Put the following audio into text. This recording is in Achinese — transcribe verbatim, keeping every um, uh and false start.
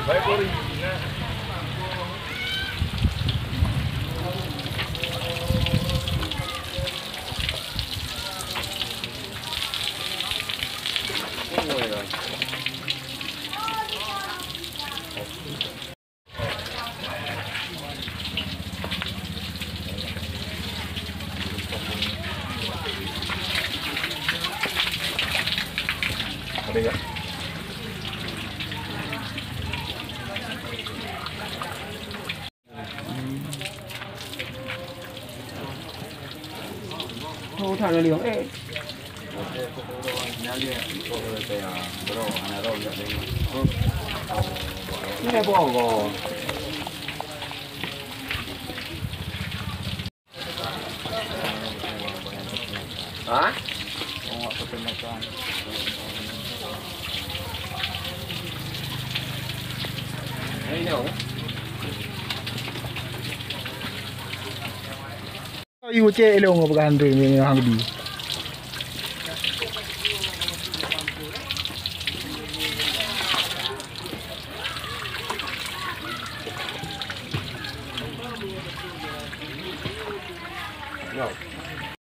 Thô that lé liông, eh. Ini apa, apa? Ha? Ini, oh. Yu cek ilong peugah Andre ni hang di. No.